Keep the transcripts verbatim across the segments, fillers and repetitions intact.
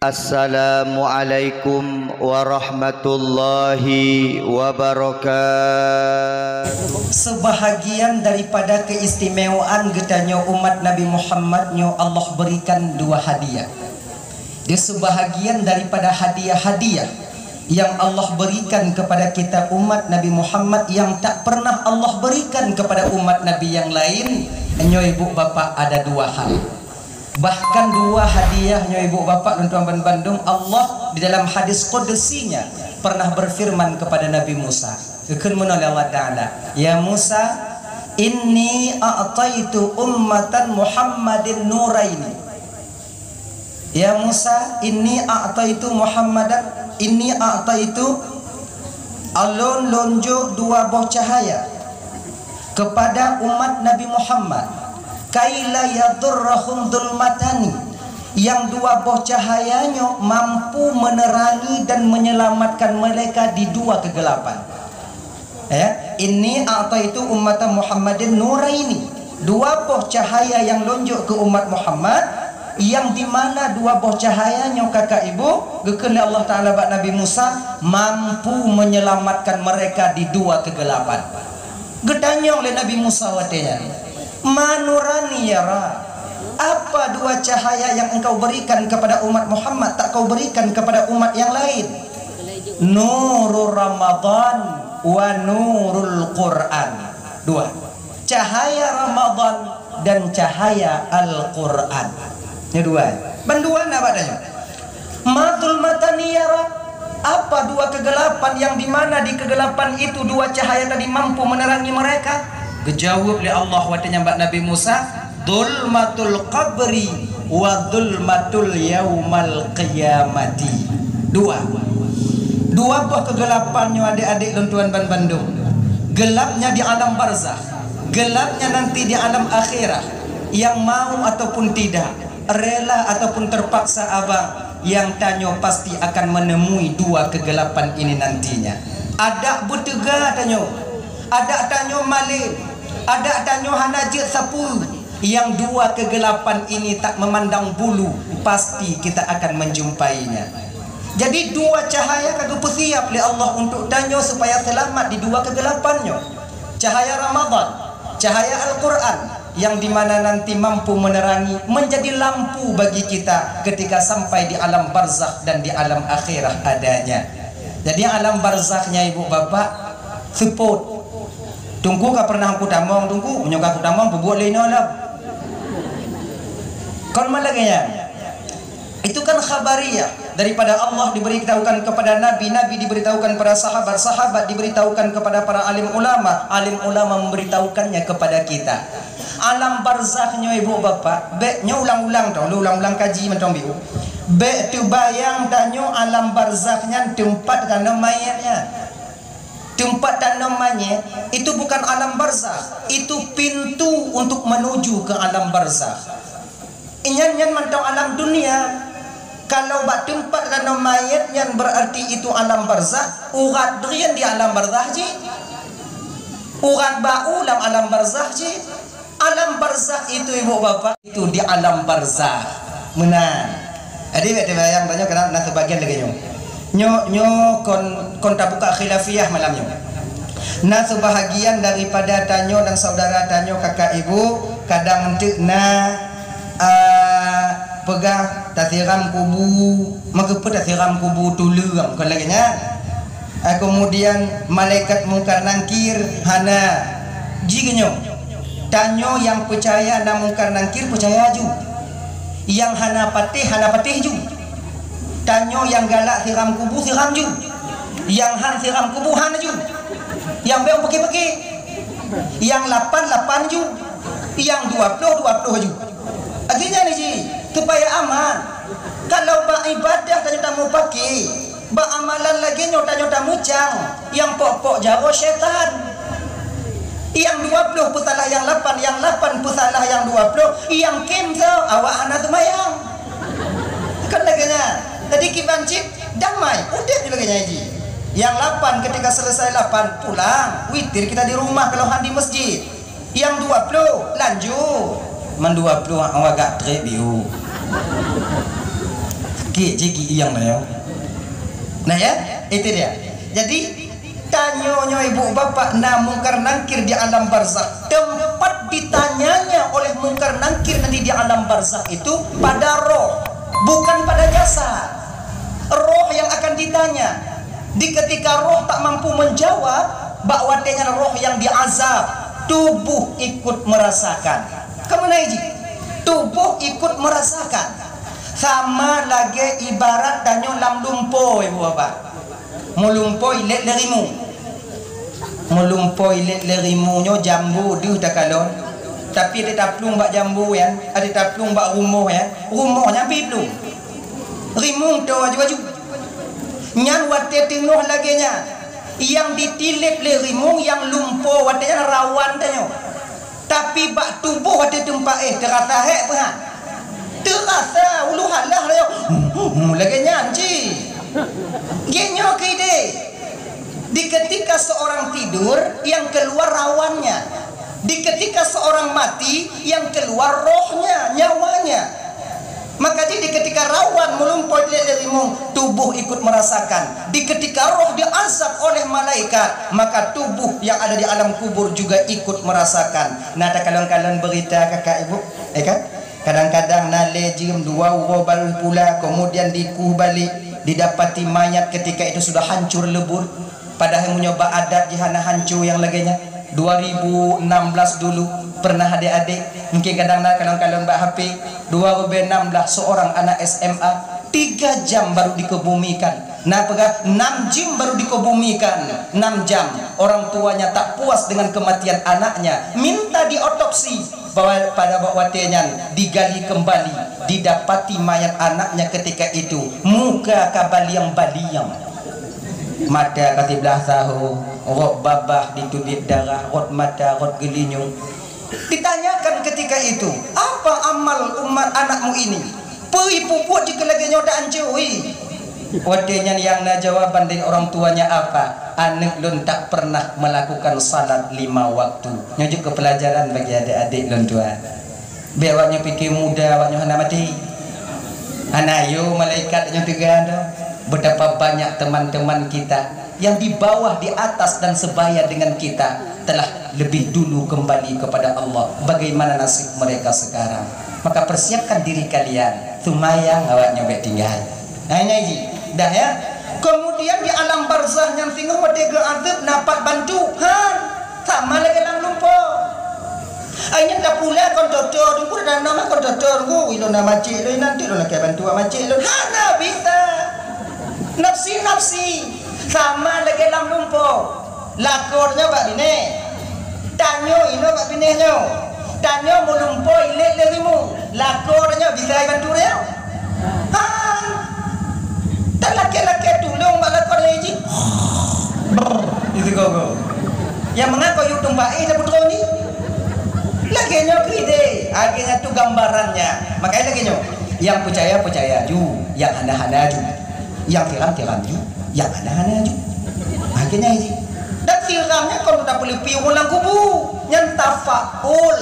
Assalamualaikum warahmatullahi wabarakatuh. Sebahagian daripada keistimewaan geutanyoe umat Nabi Muhammad nyoe, Allah berikan dua hadiah. Di sebahagian daripada hadiah-hadiah yang Allah berikan kepada kita umat Nabi Muhammad yang tak pernah Allah berikan kepada umat Nabi yang lain, nyoe ibu bapak, ada dua hal. Bahkan dua hadiah nyoe ibu bapak lôn tuan ban bandum, Allah di dalam hadis qudsinya pernah berfirman kepada Nabi Musa. Geukheun meunoe lé Allah Taala, "Ya Musa, inni a'taitu ummatan Muhammadin nuraini." "Ya Musa, inni a'taitu Muhammadan, inni a'taitu, ulôn lôn jok dua boh cahaya kepada umat Nabi Muhammad, kaila yadurrahum dhulmatani, yang dua boh cahaya nyoe mampu menerangi dan menyelamatkan mereka di dua kegelapan." Ya, "Inni a'taitu ummata Muhammadin nuraini." Dua boh cahaya nyang lôn jok keu umat Muhammad, yang di mana dua boh cahaya nyoe kakak ibu, geukheun lé Allah Taala bak Nabi Musa, mampu menyelamatkan mereka di dua kegelapan. Geutanyong lé Nabi Musa watée nyan, "Ma nurani ya Rabb? Apa dua cahaya yang Engkau berikan kepada umat Muhammad, tak Kau berikan kepada umat yang lain?" "Nuru Ramadan wa nurul Quran." Dua. Cahaya Ramadan dan cahaya Al-Quran. Nyoe dua. Ban dua na bak tanyoe. "Ma dhulmatani ya Rabb? Apa dua kegelapan yang di mana di kegelapan itu dua cahaya tadi mampu menerangi mereka?" Geujaweueb lé Allah watée nyan bak Nabi Musa, "Dhulmatul qabri wa dhulmatul yaumal qiyamati." Dua. Dua boh kegelapan nyoe, adik-adik lôn tuan ban bandum. Gelapnya di alam barzakh, gelapnya nanti di alam akhirah, yang mau ataupun tidak, rela ataupun terpaksa abang, nyang tanyoe pasti akan menemui dua kegelapan ini nantinya. Adak beuteuga tanyoe, adak tanyoe malem, adak tanyoe hana jeuet sapeue, nyang dua kegelapan ini tak memandang bulu, pasti kita akan menjumpainya. Jadi, dua cahaya ka geupeusiap lé Allah untuk tanyoe supaya seulamat di dua kegelapan nyoe. Cahaya Ramadan, cahaya Al-Quran, yang di mana nanti mampu menerangi, menjadi lampu bagi kita ketika sampai di alam barzakh dan di alam akhirah adanya. Jadi, alam barzakh nyan, ibu bapak, seupôt. Teungku ka pernah kutamong, Teungku, meunyoe ka kutamong, peubuet lé inoe lom. Kon man lagée nyan. Itu kan khabariyah, daripada Allah diberitahukan kepada Nabi, Nabi diberitahukan kepada sahabat, sahabat diberitahukan kepada para alim ulama, alim ulama memberitahukannya kepada kita. Alam barzakh nyoe, ibu bapak, bék nyoe ulang-ulang tau, ulang-ulang kaji mantong biu. Bék teubayang tanyoe alam barzakh nyan teumpat tanom manyét nyan. Teumpat tanom manyét itu bukan alam barzakh, itu pintu untuk menuju ke alam barzakh. Inyan nyan mantong alam dunia. Kalau bak teumpat tanom manyét nyan, berarti itu alam barzakh. Urat drien di alam barzakh jih. Urat bak u lam alam barzakh jih. Alam barzakh itu, ibu bapak, itu di alam barzakh. Meunan. Jadi, bék teubayang tanyoe, karena na sebagian lagée nyoe. Nyoe, nyoe kon, kon tabuka khilafiyah malam nyoe. Na sebahagian daripada tanyoe dan saudara tanyoe, kakak ibu, kadang enteuk na, a, peugah tasiram kubu, meukeupeu tasiram kubu tuleueng, kon lagée nyan. A, kemudian malaikat Mungkar Nangkir hana. Jih nyoe, tanyoe nyang peucaya na Mungkar Nangkir, peucaya ju. Nyang hana patéh, hana patéh ju. Tanyoe nyang galak siram kubu, siram ju. Nyang han siram kubu, han ju. Nyang bék peuké-peuké. Nyang lapan, lapan ju. Nyang dua ploh, dua ploh ju. Artinya ni ji, supaya aman. Kalau bak ibadah tanyoe tamupaké, bak amalan lagée nyoe tanyoe tameucang, nyang pok-pok jaroe syaitan. Nyang dua ploh peusalah nyang lapan, nyang lapan peusalah nyang dua ploh, nyang kém soe, awak hana seumayang. Kan lagée nyan. Jadi kiban cit damai, udeb lagée nyan ji. Nyang lapan ketika selesai lapan, pulang, witir kita di rumah kalau han di masjid. Nyang dua ploh, lanjut. Man dua ploh awak agak treb biu. Cik, cik, iyang na ya. Nah ya, itu dia. Jadi, tanyoe nyoe ibu bapak na mungkar nangkir di alam barzakh. Tempat ditanyanya oleh mungkar nangkir nanti di alam barzakh itu pada roh, bukan pada jasad. Roh yang akan ditanya. Di ketika roh tak mampu menjawab, bak watée nyan roh yang diazab, tubuh ikut merasakan. Keumeunai jih, tubuh ikut merasakan. Sama lagée ibarat tanyoe lam lumpo, ibu bapak. Meulumpo ilét lé rimueng. Meulumpo ilét lé rimueng nyoe jambu deuh takalon. Tapi adak taplueng bak jambu nyan, adak taplueng bak rumoh nyan, rumoh nyan pih plueng. Rimueng toe aju-aju. Nyan watée teungoh lagée nyan, nyang ditilép lé rimueng nyang lumpo watée nyan rawan tanyoe. Tapi bak tuboh watée teumpat éh teurasa hék peue han? Teurasa ulu halah rayoe. Lagée nyan cit. Geuh nyoe keu idéh. Di ketika seorang tidur, yang keluar rawannya. Di ketika seorang mati, yang keluar rohnya, nyawanya. Maka jih di ketika rawan meulumpo ilét lé rimueng, tubuh ikut merasakan. Di ketika roh diazab oleh malaikat, maka tubuh yang ada di alam kubur juga ikut merasakan. Na takalon-kalon beurita kakak ibu, ya kan? Kadang-kadang na lé jeuem dua uroe barô pula, kemudian dikueh balek, didapati mayat ketika itu sudah hancur lebur. Padahai meunyoe bak adat jih hana hanco nyang lagée nyan. Dua ribu enam belas dulu pernah adék-adék, mungkin kadang na kalon-kalon bak H P, dua ribu enam belas seorang anak S M A tiga jam baru dikebumikan. Na peugah enam jam baru dikebumikan, enam jam. Orang tuanya tak puas dengan kematian anaknya, minta diotopsi. Bahwa pada watée nyan digali kembali, didapati mayat anaknya ketika itu muka ka baliang-baliang. Mata ka siblah saho, rot babah ditubiet darah, rot mata, rot geulinyueng. Ditanyakan ketika itu, "Apa amal umat anakmu ini? Peue peubuet jih keu lagée nyoe dak hanco, wi?" Watée nyan nyang na jawaban dari orang tuanya apa? "Aneuëk lôn tak pernah melakukan salat lima waktu." Nyoe jeuet keu pelajaran bagi adék-adék lôn tuan. Bék awaknyoe pike muda awaknyoe hana maté. Hana yo malaikat nyoe teuga dah. Betapa banyak teman-teman kita yang di bawah, di atas dan sebaya dengan kita telah lebih dulu kembali kepada Allah. Bagaimana nasib mereka sekarang? Maka persiapkan diri kalian. Seumayang awaknyoe bék tinggai. Nah, ini ji. Dah ya. Kemudian di alam barzah nyang singoh watée geuazab na pat bantu. Han. Sama lagée lam lumpo. Ai nyan tapula kon toto, Teungku, dah nama kon toto, Teungku. Ilôn na macik lôn, nanti lôn lakée bantu macik lôn. Hana bisa. Nafsi-nafsi. Sama lagée lam lumpo. Lakoe nyoe bak binéh. Tanyoe inoe bak binéh nyoe. Tanyoe meulumpo ilét lé rimueng. Lakoe nyoe bisa ibantu nyoe. Han. Talakée-lakée tulông bak lakoe jih. Itu gogo. Yang mengaku yuk tumpah eh dah putroe ni. Lagée nyoe keu idéh. Lagée nyan tu gambarannya. Makanya lagée nyoe. Yang percaya, percaya ju. Yang hana, hana ju. Yang tiram, tiram ju. Yang hana, hana ju. Akhirnya ini. Dan tiramnya kon tapeuleupie ureuëng lam kubu. Nyan tafaul.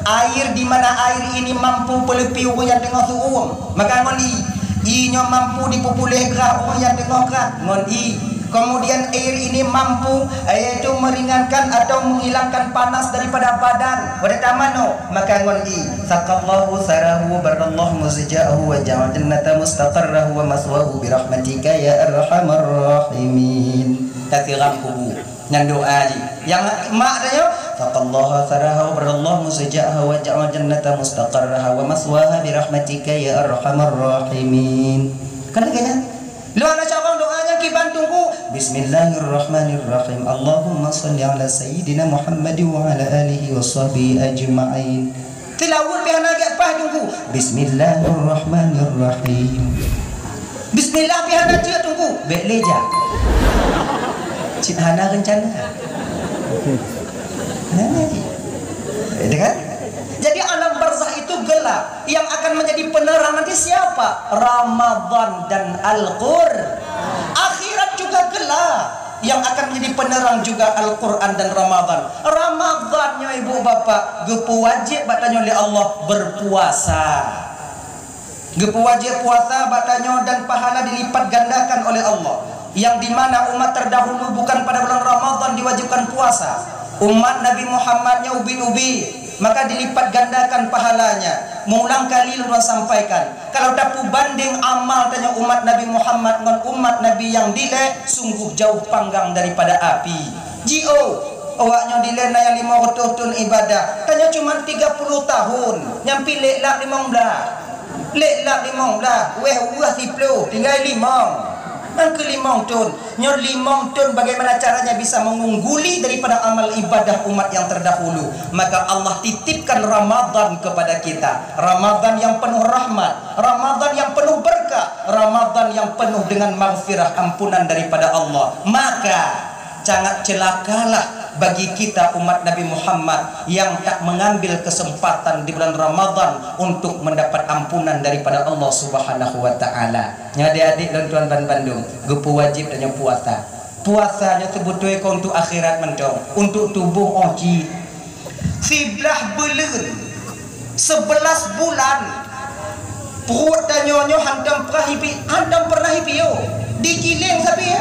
Air di mana air ini mampu peuleupie ureuëng nyang teungoh suuem, maka ngon ie. Ie nyoe mampu dipeupuléh grah ureuëng nyang teungoh grah, ngon ie. Kemudian air ini mampu, yaitu meringankan atau menghilangkan panas daripada badan. Pada tamano, maka ngon ie. Saqallahu sarahu barallahu muzja'ahu wa ja'al jannata mustaqarrahu wa maswahu birahmatika ya arhamar rahimin. Tasiram kubu. Nyan doa jih. Nyang mak tanya, "Saqallaha saraha wa barallahu muzja'aha wa ja'al jannata mustaqarraha wa maswaha birahmatika ya arhamar rahimin." Kan lagée nyan? Lôn hana cabang doa nyang kiban Teungku. Bismillahirrahmanirrahim. Allahumma shalli ala sayyidina Muhammad wa ala alihi wa sahbihi ajma'in. Tilaweuet pih hana gét paih Teungku. Bismillahirrahmanirrahim. Bismillah pih hana jeuet Teungku. Bék lé jak. Cit hana reuncana. Hana jih. Itu kan? Jadi alam barzah itu gelap. Yang akan menjadi penerang nanti siapa? Ramadan dan Al-Qur. Akhirat juga gelap. Yang akan menjadi penerang juga Al-Quran dan Ramadan. Ramadan nyoe ibu bapak geupeuwajéb bak tanyoe lé Allah berpuasa. Geupeuwajéb puasa bak tanyoe dan pahala dilipat gandakan oleh Allah, yang di mana umat terdahulu bukan pada bulan Ramadan diwajibkan puasa. Umat Nabi Muhammad nyoe ubit-ubit, maka dilipat gandakan pahalanya. Meulang kali lôn sampaikan, kalau tapeubandeng amal tanyoe umat Nabi Muhammad ngon umat Nabi nyang dilée, sungguh jauh panggang daripada api. Jiôh, awaknyoe dilée na nyang limong reutôh thon ibadah, tanyoe cuma tiga puluh tahun, nyang pih lhèe lak limong blaih. Lhèe lak limong blaih, wéh weueh siplôh, tinggai limong. Nyang keu limong thon, nyoe limong thon bagaimana caranya bisa mengungguli daripada amal ibadah umat yang terdahulu? Maka Allah titipkan Ramadan kepada kita. Ramadan yang penuh rahmat, Ramadan yang penuh berkah, Ramadan yang penuh dengan maghfirah, ampunan daripada Allah. Maka sangat celakalah bagi kita umat Nabi Muhammad yang tak mengambil kesempatan di bulan Ramadan untuk mendapat ampunan daripada Allah Subhanahu wa Ta'ala. Nyoe adik-adik lôn tuan ban bandum, geupeuwajéb tanyoe puasa. Puasa nyoe seubeutôi kon untuk akhirat mantong, untuk tuboh 'oh jih. Siblaih buleuen, sebelas bulan, pruet tanyoe nyoe hantom pernah ipi-, hantom pernah ipiôh, digiléng sabe.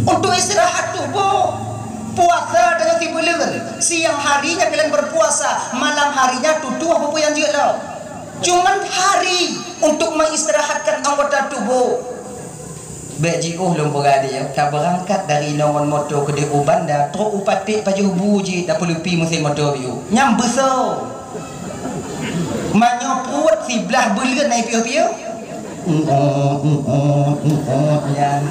Untuk istirahat tuboh, puasa tanyoe sibuleuen, siang harinya kalian berpuasa, malam harinya tutoe peue-peue nyang jeuet lom. Cuman hari untuk mengistirahatkan anggota tubuh. Bèk jiôh lôn peugah deh, tabeurangkat dari inoe ngon moto keudeh u Banda, trok u Paték pajoh bu jih, tapeuleupi meusén moto piôh. Nyang beusoe. Meunyoe pruet siblaih buleuen na ipiôh-piôh. Nyan.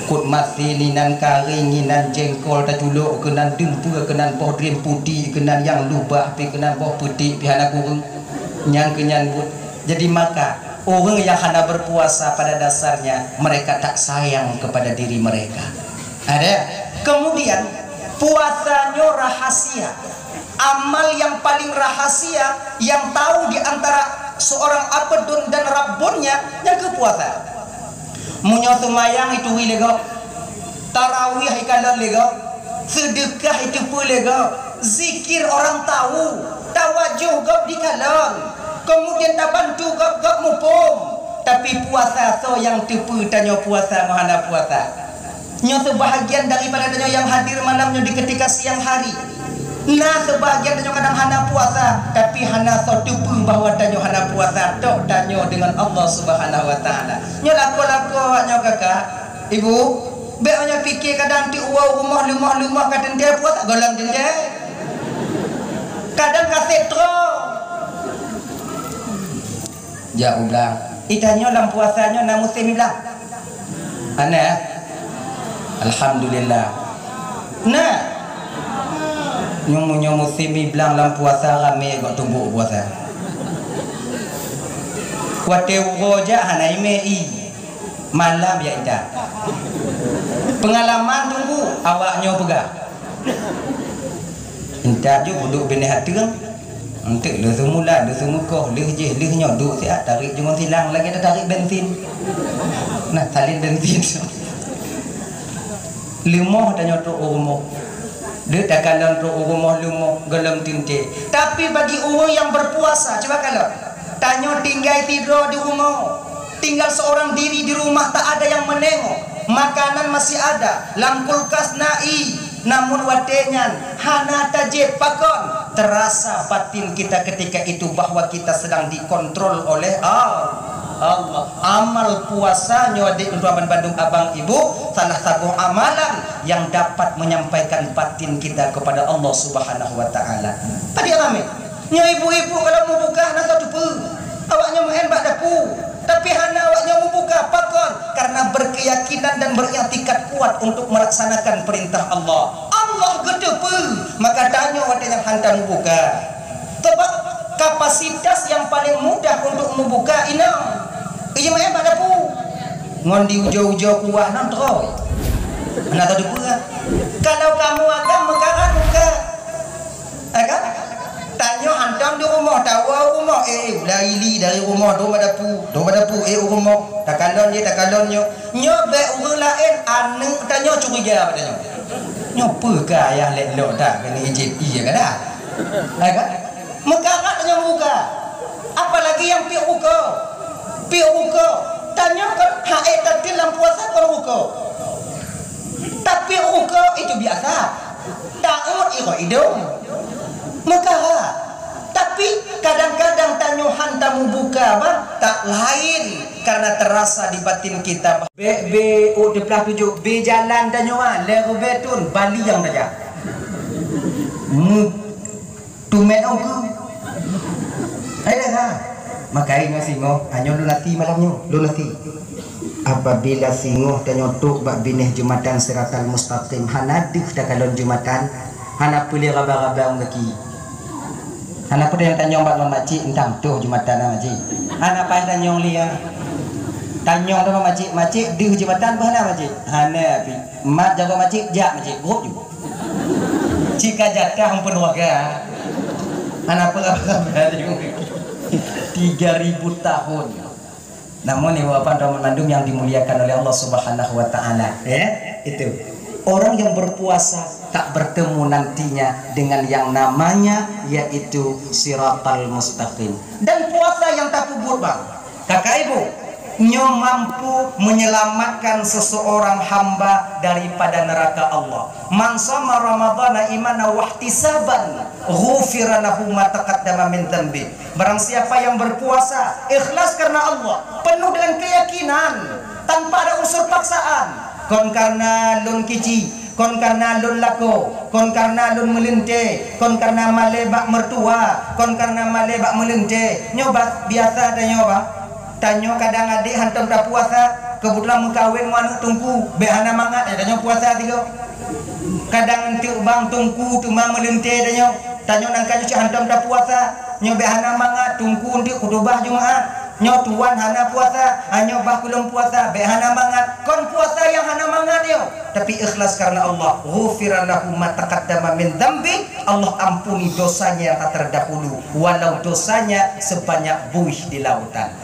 Kut masin inan, karieng inan, jengkol taculok keunan, dumpeue keunan, boh drien putéh keunan, nyang lubah pih keunan, boh peuték pih hana kureueng. Nyang keu nyan buet. Jadi maka, ureuëng yang hana berpuasa pada dasarnya mereka tak sayang kepada diri mereka. Ada. Kemudian, puasa nyoe rahasia. Amal yang paling rahasia yang tahu di antara seorang abdun dan rabbunnya, nyang keu puasa. Meunyoe seumayang ituri lé gob, tarawih ikalon lé gob, seudeukah iteupeue lé gob, zikir orang tahu, tawajoh gob dikalon, kemudian tabantu gob, gob muphom. Tapi puasa soe nyang teupeue tanyoe puasa ngon hana puasa? Nyoe seubahagian daripada tanyoe nyang hadir malam nyoe di ketika siang hari. Na seubahagian tanyoe kadang hana puasa, tapi hana soe teupeue bahwa tanyoe hana puasa, tok tanyoe deungon Allah Subhanahu wa Taala. Nyoe lakoe-lakoe awak nyoe kakak, ibu, bèk awak nyoe pike kadang ti uwoe rumoh leumoh-leumoh ka teuntèe puasa, gohlom teuntèe. Kadang ka sép troh. Jak u blang. Itanyoe lam puasa nyoe na musém i blang? Hana? Alhamdulillah. Na? Nyoe, nyoe musém i blang lam puasa ramé gok tumbok puasa. Watèe uroe jak hana imè i. Malam jak intat. Peungalaman teungku, awak nyoe peugah. Intat jeuet peuduek binéh ateueng. Eunteuk lheueh seumulat, lheueh seumeukoh, lheueh jih, lheueh nyoe duek siat, tarék jeuet ngon silang lagèe tarék bensin. Nah, salin bensin. Leumoh tanyoe trok u rumoh. Deuek takalon trok u rumoh leumoh, gohlom teuntèe. Tapi bagi ureuëng nyang berpuasa, cuba kalon. Tanyoe tinggai sidroe di rumoh. Tinggal seorang diri di rumah, tak ada yang menengok. Makanan masih ada, lam kulkas na ie. Namun watèe nyan hana tajieb, pakon? Terasa batin kita ketika itu bahwa kita sedang dikontrol oleh Al-, Allah. Amal puasa nyoe, adik lôn tuan bandum, abang ibu, salah saboh amalan yang dapat menyampaikan batin kita kepada Allah Subhanahu wa Taala. Tadi ramé. Nyoe ibu-ibu kalau meubuka hana soe teupeue. Awak nyoe meu'en bak dapu, tapi hana awak nyoe meubuka. Pakon? Karena berkeyakinan dan beriktikad kuat untuk melaksanakan perintah Allah. Allah geuteupeue, maka tanyoe watèe nyan hantom meubuka. Sebab kapasitas yang paling mudah untuk meubuka inong. Ijih meu'en bak dapu. Ngon di ujoe-ujoe kuah nyan trok. Hana soe teupeue. Kalau kamoe agam meukarat buka. Eh, kan? Tanyoe hantom di rumoh, tawoe u rumoh, eh, eh, ulai li dari rumoh, dong bak dapu, dong bak dapu, eh, u rumoh, takalon jih, takalon nyoe. Nyoe bèk ureuëng laén, aneuk tanyoe curiga bak tanyoe. Nyoe peue keu ayah lé lok that keuneuk ijép ie ka dah? Eh, kan? Meukarat tanyoe meubuka. Apalagi nyang piep ukeue. Piep ukeue. Tanyoe kon hai tateun lam puasa kon ukeue. Tapi ukeue itu biasa. Taôt iko idong. Meukaha. Tapi kadang-kadang tanyoe han tamubuka bah, tak lain karena terasa di batin kita bah. Be, be, oh, teupelah tujoh, be jalan tanyoe ah, lé rubé tun, bali nyang tajak. Mu, tumet ong ku. Ayo ha. Makai nyoe singoh, anyoe lun ati malam nyoe, lun ati. Apabila singoh tanyoe trok bak binéh jumatan siratal mustaqim, hana deuh takalon jumatan, hana peulé raba-raba ong gaki. Hana peudeh tanyong bak lôn, "Makcik, entah toh jumatan na, Makcik?" Hana paih tanyong lé, ah. Tanyong lôn, "Makcik, Makcik, deuh jumatan bah na, Makcik?" Hana pi. Mat jago Makcik, jak Makcik, grup ju. Cika jatah ampun warga. Hana peue raba-raba. Tiga ribu tahun. Namun, ibu bapak dan mandum yang dimuliakan oleh Allah Subhanahu wa Ta'ala, ya, itu. Orang yang berpuasa tak bertemu nantinya dengan yang namanya yaitu siratal mustaqim. Dan puasa yang tapeubuet, bang, kakak ibu, nyoe mampu menyelamatkan seseorang hamba daripada neraka Allah. "Man shama Ramadhana imanan wahtisaban, ghufira lahu ma taqaddama min dzanbi." Barang siapa yang berpuasa ikhlas karena Allah, penuh dengan keyakinan, tanpa ada unsur paksaan, kon karena lôn kici, kon karena lôn lakoe, kon karena lôn meuleuntée, kon karena malée bak mertua, kon karena malée bak meuleuntée, nyoe bah biasa tanyoe bah. Tanyoe kadang adik hantom tapuasa, keubeutulan meukawen ngon aneuk teungku, bék hana mangat, eh, tanyoe puasa tigoe. Kadang eunteuk bang teungku teuma meuleuntée tanyoe, tanyoe nangka nyoe cit hantom tapuasa, nyoe bék hana mangat, teungku eunteuk khutubah Jumat, nyoe tuan hana puasa, nyoe bah keu lôn puasa, bék hana mangat. Kon puasa nyang hana mangat nyoe, tapi ikhlas karena Allah. "Ghufira lahu ma taqaddama min dzanbi," Allah ampuni dosanya yang tak terdahulu, walau dosanya sebanyak buih di lautan.